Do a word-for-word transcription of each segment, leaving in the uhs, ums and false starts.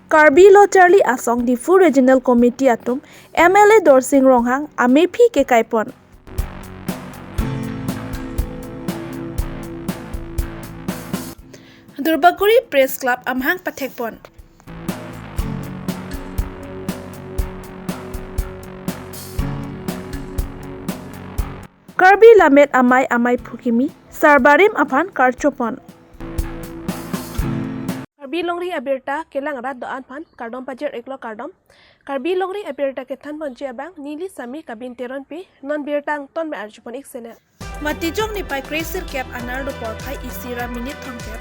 Karbi Lo Charli Asong Diphu Regional Committee atum M L A Dorsing Ronghang amephi kekaipon. Durbagori Press Club amahang pathekpon. Karbi Lammet Amei Ameiphu Kimi Sarbarim aphan karchopon. Karbi Longri abirta kelang rat do-an aphan kardom pajir iklo kardom. Karbi Longri abirta kethanponji abang neli Sami Kabin Teronpi, non birta angton me arjupon ik sene. Matijong niphai kre-sirkep anerlo porphai isi ra minute thomkep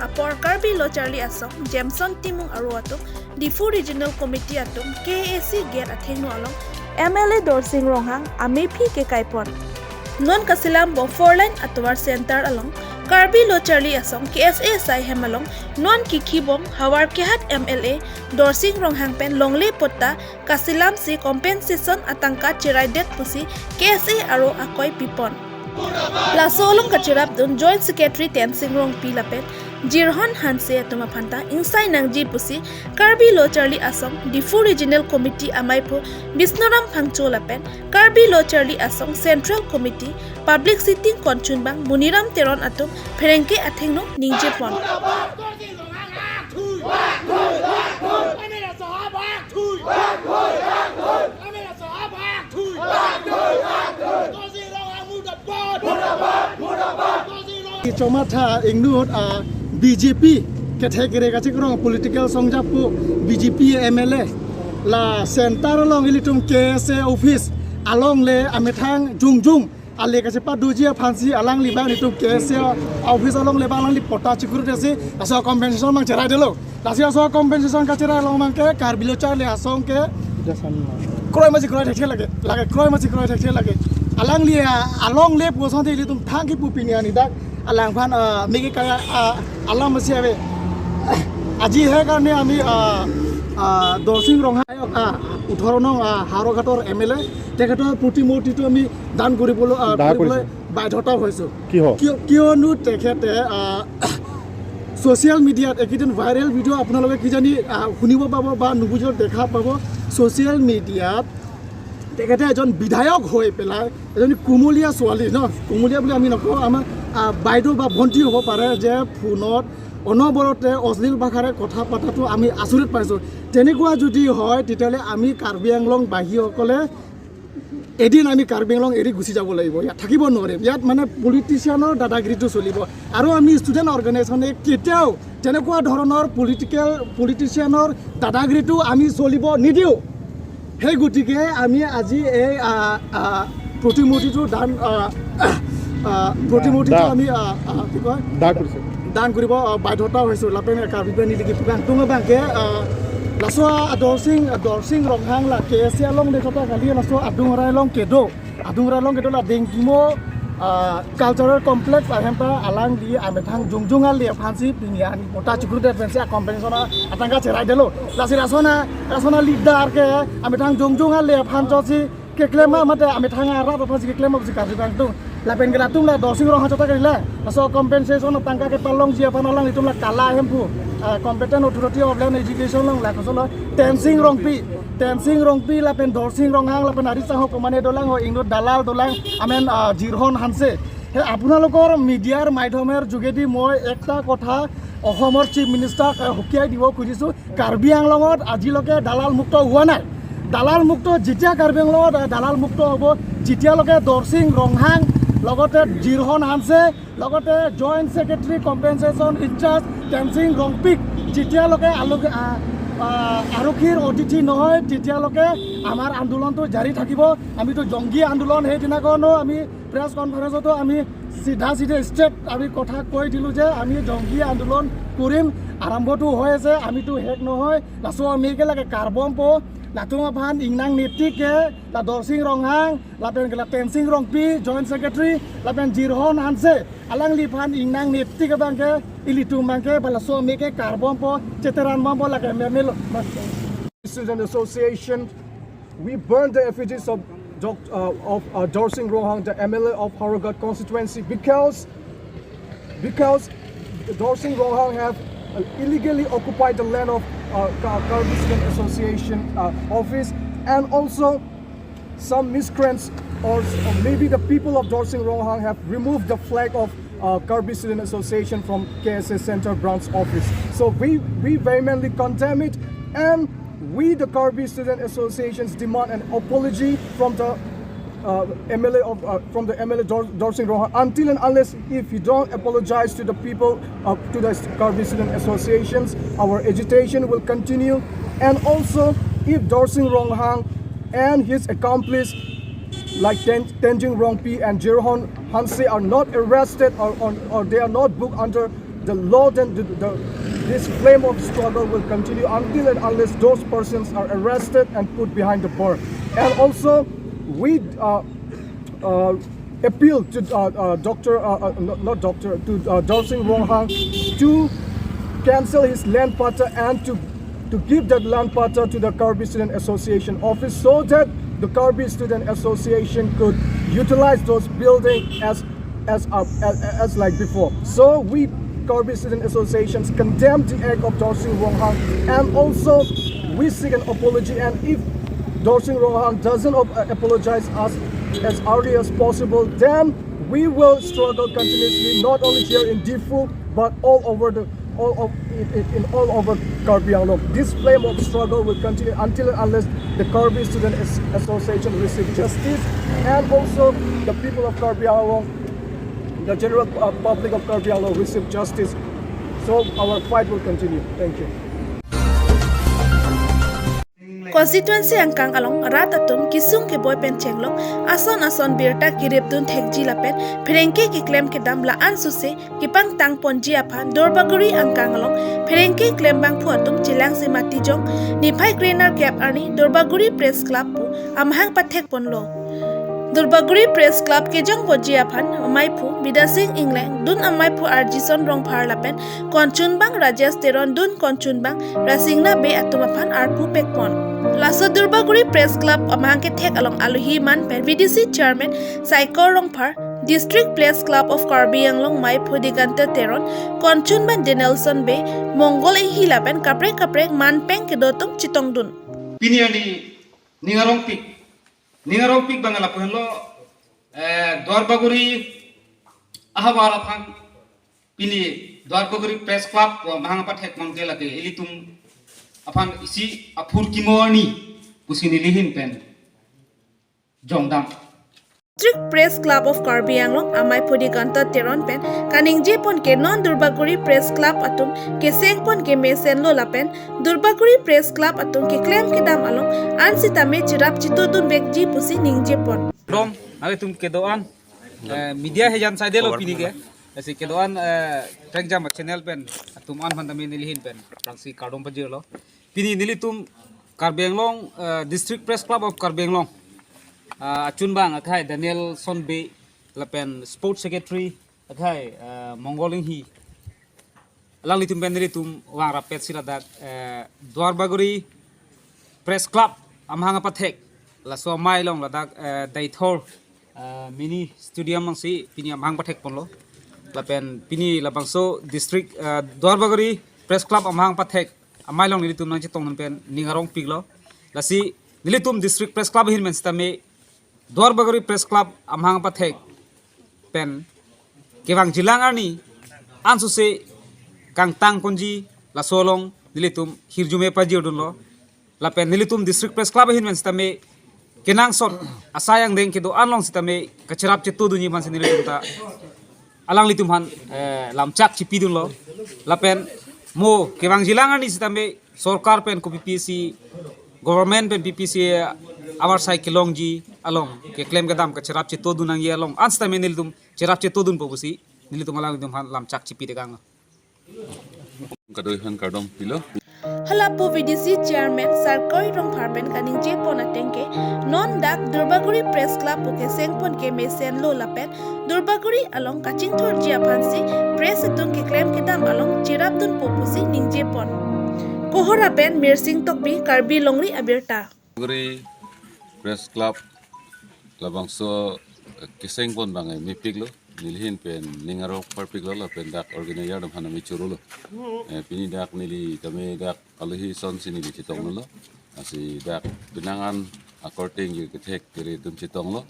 apor Karbi Lo Charli Asong Jameson Timung aro atum Diphu Regional Committee atum K A A C gate athengno along M L A Dorsing Ronghang amephi kekaipon. Non kasilam bo four lane atovar center along Karbi Lo Charli Asong K S A asai hem along non kikhibom havar kehat M L A Dorsing Ronghang pen longle potta kasilamsi compensation atangka cheraidet pusi K S A aro akoi pipon. Laso along kachirapdun Joint Secretary Tensing Rongpi lapen Jirhon Hanse atum aphanta ingsai nangji pusi Karbi Lo Charli Asong Diphu Regional Committee ameiphu Bisnuram Phangcho lapen Karbi Lo Charli Asong Central Committee Public Sitting Konchunbang Muniram Teron atum pherangke athengno ningjepon. Chomatha ingnut a B J P kethek kere kachikrong political songjapo B J P M L A la center along ilitum K S A office along le amethang jongjong ale kachepadoji aphansi alangli abang itum K S A office along le abang alangli potta chikurutesi laso compensation abang cheraidetlo. Lasi laso compensation kacherai along abangke Karbi Lo Charli Asong ke kroi masi kroi thekthe lake, lake kroi masi kroi thekthe lake. Alangli, ah, along le pu asonte ilitum thang kipu pini ani dak alangphan, ah, meke kaya, ah, alam masi ave. আজি সেইকাৰণে আমি, ah, ah, Dorsing Ronghang, ah, ওঠৰ নং, ah, হাওৰাঘাটৰ M L A, তেখেতৰ প্ৰতিমূৰ্তিটো আমি দান কৰিবলৈ, আহ, দাহ কৰিবলৈ কৰিছে। বাধ্যতা হৈছো। কিয়? কিয়, কিয়নো তেখেতে, আহ, ছ'চিয়েল মিডিয়াত এইকেইদিন ভাইৰেল ভিডিঅ' আপোনালোকে কিজানি, আহ, শুনিব পাব বা নুবুজিলেও দেখা পাব। ছ'চিয়েল মিডিয়াত তেখেতে এজন বিধায়ক হৈ পেলাই এজনী কুমলীয়া ছোৱালী ন, কুমলীয়া বুলি আমি নকওঁ, আমাৰ, আহ, বাইদেউ বা ভণ্টি হ'ব পাৰে যে ফোনত অনবৰতে অশ্লীল ভাষাৰে কথা পতাটো আমি আচৰিত পাইছোঁ। তেনেকুৱা যদি হয় তেতিয়াহ'লে আমি কাৰ্বি আংলং বাসীসকলে এদিন আমি কাৰ্বি আংলং এৰি গুচি যাব লাগিব, ইয়াত থাকিব নোৱাৰিম। ইয়াত মানে পলিটিচিয়ানৰ দাদাগিৰিটো চলিব। আৰু আমি ষ্টুডেণ্ট অৰ্গেনাইজেশ্যনে কেতিয়াও তেনেকুৱা ধৰণৰ পলিটিকেল, পলিটিচিয়ানৰ দাদাগিৰিটো আমি চলিব নিদিওঁ। সেই গতিকে আমি আজি এই, আ, আ, প্ৰতিমূৰ্তিটো দান, আ, আ, প্ৰতিমূৰ্তিটো দাহ। আমি, আ, আ, কি কয়? দাহ কৰিছে। দান কৰিব, আ, বাধ্যতা হৈছোঁ। Lapen Karbi Anglong neli kipudun abangke, a, laso a Dorsing, Dorsing Ronghang la K S A along le kota kali laso adung rai along kedo. Adung rai along kedo la Dengkimo, ah, Cultural Complex ahem ta alangli amethang jongjong ale aphansi pini ani potta chikurutdet pensi a compensation atangka cheraidetlo. Lasi laso a, laso a leader ke amethang jongjong ale aphan chosi keklem ma mate amethang arat aphansi keklem ma pusi karju kangtung. Lapen ke latum la Dorsing Ronghang chota kali la. Laso compensation atangka kepalongji aphan alanglitum la kala ahemphu, ah, Competent Authority of Land Education along la kosolo Tensing Rongpi. Tensing Rongpi lapen Dorsing Ronghang lapen ari sangho komane dolang ho ingnut dalal dolang amen, ah, Jirhon Hanse. He আপোনালোকৰ মিডিয়াৰ মাধ্যমৰ যোগেদি মই একটা কথা অসমৰ চিফ মিনিষ্টাৰক, আহ, সকীয়াই দিব খুজিছোঁ, কাৰ্বি আংলঙত আজিলৈকে দালাল মুক্ত হোৱা নাই। দালাল মুক্ত যেতিয়া কাৰ্বি আংলঙত, আহ, দালাল মুক্ত হ'ব, যেতিয়ালৈকে দৰসিং ৰংহাং লগতে জিৰহন হানছে লগতে জইণ্ট ছেক্ৰেটাৰী কম্পেনচেশ্যন ইনচাৰ্জ টেনচিং ৰংপিক যেতিয়ালৈকে আলু-, আ, আ, আৰক্ষীৰ অতিথি নহয়, তেতিয়ালৈকে আমাৰ আন্দোলনটো জাৰি থাকিব। আমিতো জংগী আন্দোলন, সেইদিনাখনো আমি প্ৰেছ কনফাৰেন্সতো আমি চিধা চিধা ষ্ট্ৰেট আমি কথা কৈ দিলোঁ যে আমি জংগী আন্দোলন কৰিম। আৰম্ভটো হৈ আছে, আমিতো শেষ নহয়। Laso amike lake karbompo, latum aphan ingnang nitike, la Dorsing Ronghang, lapen ke la Tensing Rongpi, Joint Secretary, lapen Jirhon Hanse, alangliphan ingnang nitik abangke, ilitum abangke, ba laso amike karbompo, cheteran bompo lake memelo. Student Association, we burn the effigies of Doc-, uh, of, uh, Dorsing Ronghang, the M L A of Howraghat constituency, because, because Dorsing Ronghang have illegally occupied the land of uh, Ka- Karbi Student Association uh, office, and also some miscreants or, or maybe the people of Dorsing Ronghang have removed the flag of uh, Karbi Student Association from K S A Center Branch office. So we, we vehemently condemn it, and we, the Karbi Student Associations, demand an apology from the uh, M L A of uh, from the M L A Dor- Dorsing Ronghang, until and unless if you don't apologize to the people, uh, to the Karbi Student Associations, our agitation will continue. And also, if Dorsing Ronghang and his accomplice like Ten- Tenzing Rongpi and Jirhon Hanse are not arrested or, on, or they are not booked under the law, then the, the, this flame of struggle will continue until and unless those persons are arrested and put behind the bar. And also, we uh, uh, appeal to uh, uh, Doctor, uh, uh, not, not Doctor, to uh, Dorsing Ronghang to cancel his land patta and to to give that land patta to the Karbi Student Association office so that the Karbi Student Association could utilize those buildings as as uh, as, as like before. So we Karbi Student Associations condemn the act of Dorsing Ronghang, and also we seek an apology. And if Dorsing Ronghang doesn't op- uh, apologize us as early as possible, then we will struggle continuously, not only here in Diphu but all over the all of in, in, in all over Karbi Anglong. This flame of struggle will continue until and unless the Karbi Student As- Association receive justice, and also the people of Karbi Anglong, the general uh, public of Karbi Anglong receive justice. So our fight will continue. Thank you. Constituency angkang along rat atum kisung keboi pen chenglok, ason ason birta kirip dun thekji lapen pherangke keklem kedam la-an suse kepangtang ponji aphan Duarbagori angkang along pherangke klembangphu atum chelang semati jong niphai krenerkep arni Duarbagori Press Club pu amahang pathek ponlo. Duarbagori Press Club kejong ponji aphan amaiphu Bidasing Ingleng, dun amaiphu Arjison Rongphar lapen konchunbang Rajesh Teron, dun konchunbang Rasingna Bey atum aphan arpu pekpon. Laso Duarbagori Press Club amahang kethek along alohi man pen V D C Chairman Saikor Rongphar, District Press Club of Karbi Anglong maiphu Diganta Teron, konchunbang Danielson Bey, Mongol Inghi lapen kaprek kaprek man peng kedo atum chetongdun. Pini arni ning arongpik, ning arongpik bang lapu henlo, eh, Duarbagori ahavar aphan pini Duarbagori Press Club pu amahang pathek mangke lake ilitum aphan isi aphurkimo arni pusi nelihin pen jongdam. District Press Club of Karbi Anglong amaiphu Diganta Teron pen kaningje pon ke non Duarbagori Press Club atum keseng pon kemesenlo lapen Duarbagori Press Club atum keklem kedam along an sitame cherap chetodun vekji pusi ningje pon. Dong, nanglitum kedo-an eh, media hejan saidelo pini ke. Lasi kedo-an eh, Prengjam channel pen atum an aphan tame nelihin pen aphrangsi kardom pajirlo. Pini nelitum Karbi Anglong eh, District Press Club of Karbi Anglong ah, achunbang akhai Danielson Bey lapen Sports Secretary akhai eh, Mongol Inghi, alanglitum pen nelitum vang rapet si ladak eh, Duarbagori Press Club amahang pathek laso amei along ladak eh, Deithor eh, mini stadium angsi pini amahang pathek ponlo. Lapen pini labangso district eh, Duarbagori Press Club amahang pathek amei along nelitum nangchetongdun pen ning arongpiklo. Lasi nelitum District Press Club ahin pen sitame Duarbagori Press Club amahang pathek pen kevangjilang arni ansose kangtang ponji laso along nelitum hirjume pajirdunlo. Lapen nelitum District Press Club ahin pen sitame kenangsot asai angdeng kedo-an along sitame kacherap chetodunji aphansi nelitum ta alanglitum aphan eh, lamchak chipidunlo. Lapen mo kevangjilang arni sitame sorkar pen ko P P C, government pen P P C avarsai kelongji along keklem kedam kacherap chetodun nangji along an sitame nelitum cherap chetodunpo pusi nelitum alanglitum aphan lamchak chipi dekang. Kadoi aphan kardom pilo. Halapu V D C Chairman Saikor Rongphar pen kaningje pon ateng ke non dak Duarbagori Press Club pu keseng pon kemesenlo lapen Duarbagori along kachingthurji aphansi press atum keklem kedam along cherapdunpo pusi ningje pon. Kohora pen Mirsing Tokbi, Karbi Longri Abirta. Duarbagori Press Club labangso keseng pon bang mepiklo. Neli ahin pen ning arong parpiklo lapen dak organizer atum aphan nami chorolo. Eh, pini dak neli tame dak alohi asonsi neli chetonglo. Lasi dak penang-an akorte ingjir kethek kere atum chetonglo.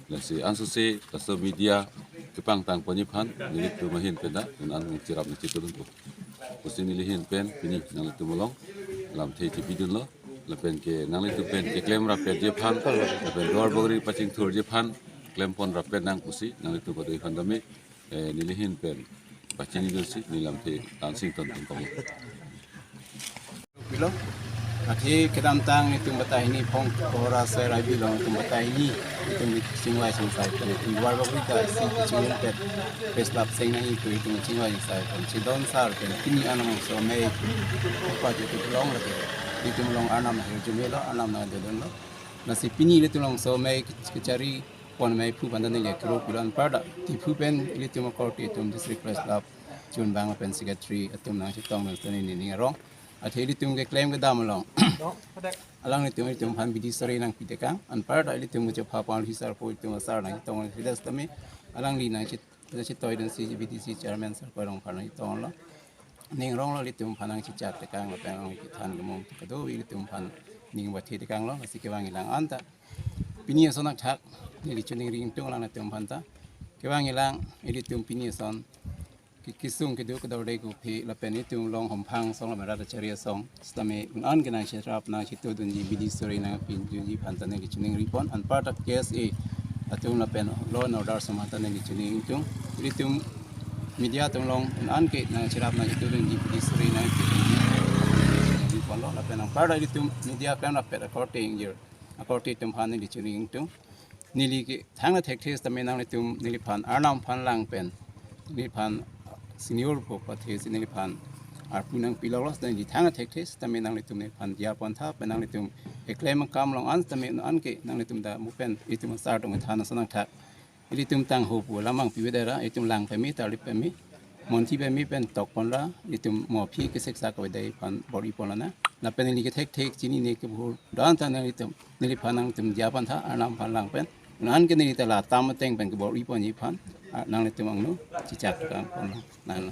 Lasi ansose laso media kepangtangponji aphan nelitum ahin pen dak un-an nangcherap nangchetudunpo pusi neli ahin pen pini nanglitum along lamthe chepidunlo. Lapen ke nanglitum pen keklem rapetji aphan lapen duar bagri pachingthurji aphan klempon rapet nang pusi nanglitum kadokave aphan tame, eh, neli ahin pen pachinidunsi neli lamthe langsing tontong kong. Pilo. Athe kedamtang nelitum batai hini phong kohora sai rabi long nelitum batai hini nelitum chingvai chingsai pen nelitum duar bagri ta si chingvai pen press club seng nangji pu nelitum chingvai chingsai pen chedon sar pen pini Arnam Bongso Amei pa je tu long lake nelitum along Arnam ahirjume lo, Arnam nangdodunlo. Lasi pini nelitum Bongso Amei kechari pon amei aphu aphan ta neli akero pilo anparta Diphu pen ilitum akorte atum District Press Club chunbang pen secretary atum nangchetongdun sitame neli ning arong. Athe ilitum keklem kedam along alanglitum ilitum aphan bidi sore nangpitekang anparta ilitum kechopha pon hisar po ilitum asar nangchetong sida sitame alangli nangchet nangchetoidunsi B D C chairman sir ko rong aphan nangchetonglo. Ning aronglo ilitum aphan nangchechak tekang lapen alangli kethan kemum kadokave ilitum aphan ning bathi tekanglo, lasi kevang ilang anta pini ason athak neli choningri ingtung alanglitum aphan ta. Kevang ilang ilitum pini ason ke-, kesung kedo kedorde kophi lapen itum long homphang asong lapen rat achari asong sitame un-an ke nangcherap nangchetudunji bidi sore nangpidunji aphan ta neli choningripon anparta K S A atum lapen law and order asong aphan ta neli choning ingtung. Ilitum media atum along un-an ke nangcherap nangchetudunji bidi sore nangpidunji aphan ta neli choningripon lo lapen anparta ilitum media klem rapet akorte ingjir akorte atum aphan neli choning ingtung. Neli kethang thekthe sitame nanglitum neliphan Arnam aphan lang pen neliphan senior po pathe si neliphan arpu nangpiloklo sitame neli thang thekthe sitame nanglitum neliphan diya pon tha pen nanglitum eklem akam along an sitame un-an ke nanglitum ta mu pen itum asar atum than ason athak ilitum tangho pu lamang pivedera itum lang pemi tarlip pemi monthi pemi pen tokpon ra itum mo aphi kesek sak kave dei aphan bor-ipon lana. Lapen neli kethek thek chinine kebhur dan ta nanglitum neliphan nangtum diya pon tha Arnam aphan lang pen. Un-an ke neli ta la tam ateng pen kebor-iponji aphan nanglitum angno chechak kang pon lana.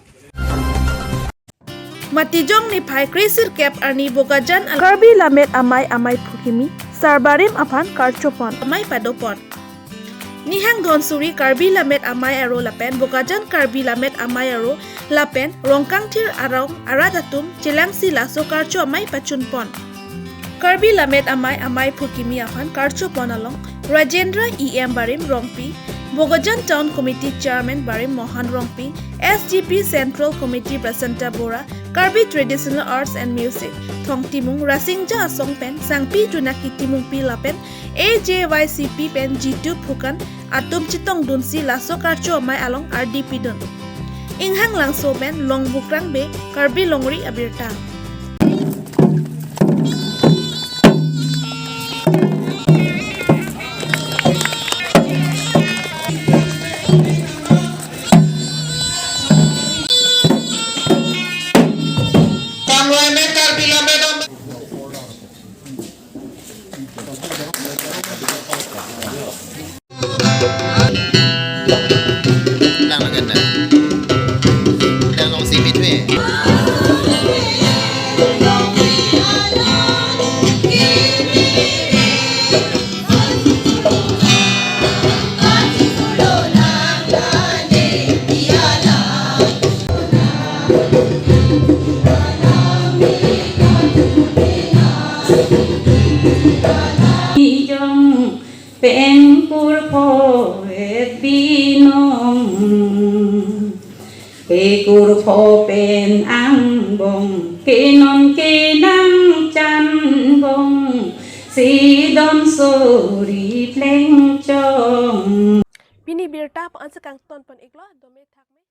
Matijong niphai kre-sirkep arni Bokajan al- Karbi Lammet Amei Amei Phurkimi Sarbarim aphan karchopon amei padopon. Nihang Dhonsuri Karbi Lammet Amei Aro lapen Bokajan Karbi Lammet Amei Aro lapen Rongkangthir arong arat atum chelangsi laso karcho amei pachunpon. Karbi Lammet Amei Amei Phurkimi aphan karchopon along Rajendra E M Barim Rongpi, Bokajan Town Committee Chairman Barim Mohan Rongpi, S D P Central Committee Placenta Bora, Karbi Traditional Arts and Music Thong Timung, Rasingja Asong pen Sangpi Tunaki Timungpi lapen A J Y C P pen Jitu Phukan atum chetongdunsi laso karcho amei along ardi pidun. Inghanglangso pen Longbukrang Bey, Karbi Longri Abirta. Pengkur pho et binong, pengkur pho pen angbong, kenon kenang changbong, si Dhonsuri plengchong. Pini birta pa ansi kangtonpon iklo, dome thakme.